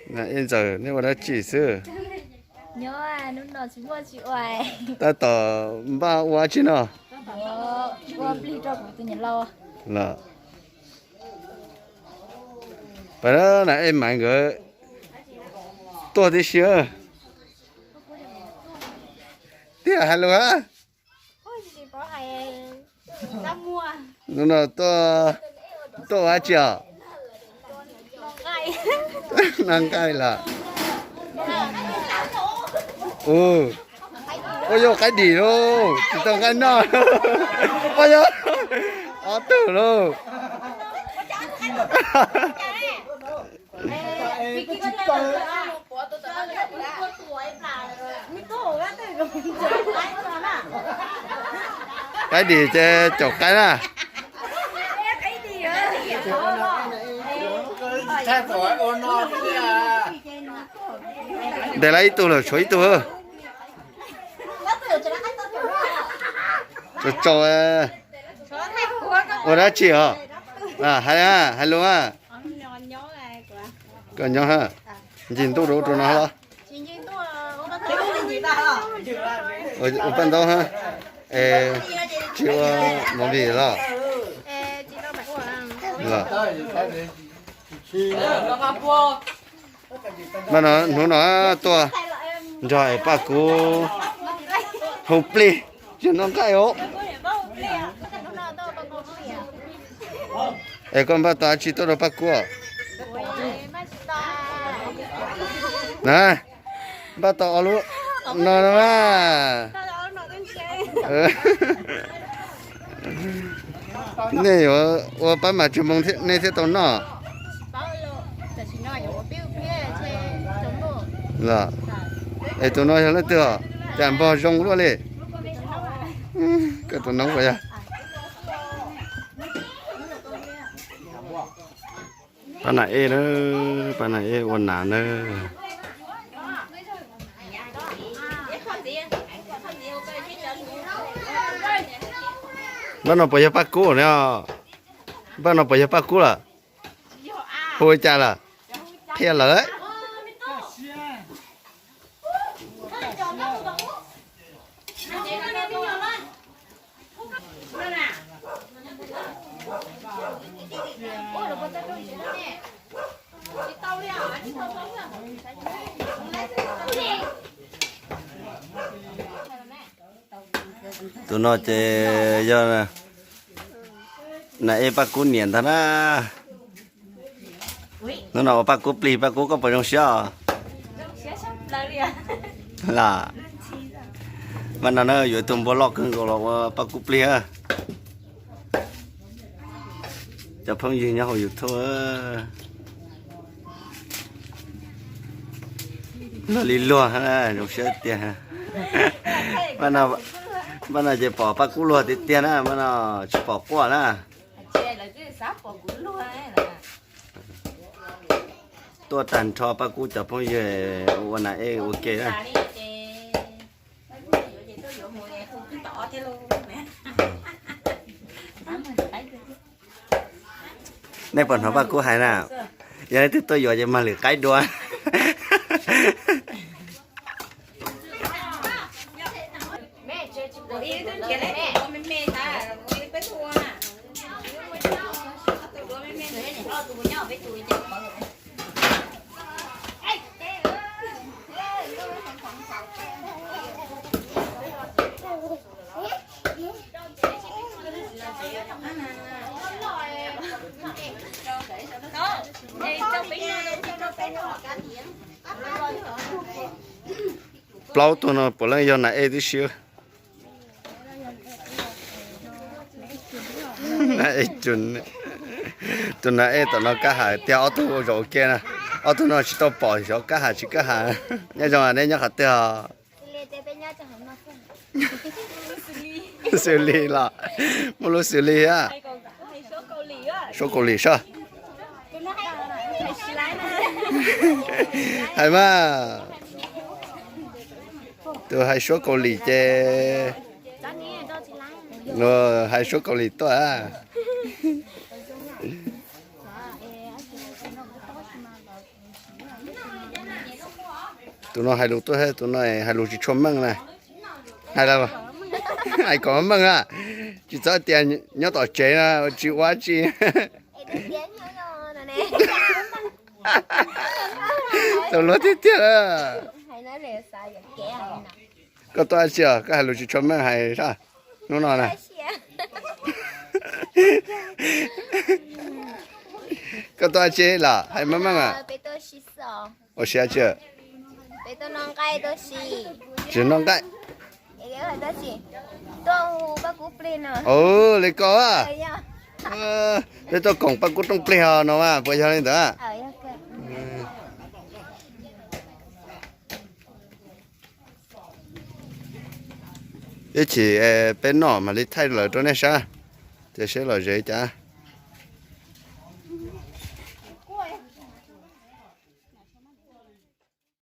Ej Ntxawm, nej ua dab tsi xwb? Tab tom npaj ua dab tsi no? Los, pab na, Ej Maiv nkawd tuaj tib si. Tiag hais lus hab. Hnub no tuaj ua dab tsi os? Noj nqaij los? Ua yog qaib dim lauj, tsis tau nqaij noj. Ua yog ob tug lauj. Qaib dim ces caum qaib na. Ntes lawm ib tug lawm, tshuav ib tug. Tsau tsau, ua dab tsi os? Hais, hais lus a. Koj nyob, ncig ntuj rau rau no los? Ua paj ntaub hab. Es tsis ua movie los? Mas no hnub no tuaj nrog es Paj Kub hu plig, tsis noj nqaij os. Es koj npaj tau dab tsi tuaj rau Paj Kub? Na, npaj tau ob lub no no mas. Nej yuav ua pab mas tsis moo nej thiaj tau noj. Es tus no yog leej twg os? Cas npog zoo luaj li. Koj tus no puas yog? Pab Nas Ej na, pab Nas Ej ua nas na. Npaj no puas yog Paj Kub ne? Npaj no puas yog Paj Kub lawm? Hu li cas lawm? Qhia lawm. Tus no ces yog Nas Ej Paj Kub niam ntag na. Hnub no ua Paj Kub plig, Paj Kub koj puas zoo siab os? Los, mas no na yuav ib tug npua loj kawg nkaus los ua Paj Kub plig. Cov phooj ywg nyob hauv YouTube, luag li luag, zoo siab tiag. Mas no ces pom Paj Kub luag tiag tiag na, mas no tsis pom quaj na. Tuaj tag nrho Paj Kub cov phooj ywg ua Nas Ej ua ke na. Nej puas hnov Paj Kub hais na? Yog leej twg tuaj yuav ces mag lwm qaib dua. Plaub tug no puav leej yog Nas Ej tib si. Tus Nas Ej tom no kab has tiag, ob tug ua zaum ua ke na. Ob tug no tsis tau pom xyov kab has tsis kab has. Nyob zoo, neb nyob qhov twg os? Xws li los, muaj lub xws li a. Suab Kaus Lim soj. Hais mas, tus hais suab Kaus Lim ces, hais suab Kaus Lim tuaj. Tus no hais lus tuaj, tus no hais lus tsis tshua meej na. Hais lawm, hais kom meej a. Tsis txhob tias nyob tom tsev no tsis ua tsi. Tau luag tiag tiag. Koj tuaj dab tsi os? Koj hais lus tsis tshua meej hais sab hnub no na. Koj tuaj dab tsi los hais meej meej a? Ua siab tsi? Tsis noj nqaij. Li koj a. Peb tuaj koom Paj Kub rooj plig ho no mas puas yog li ntawd? Ib chim peb noj mam li thaij lawm rau nej saib, tias seb lom zem cas.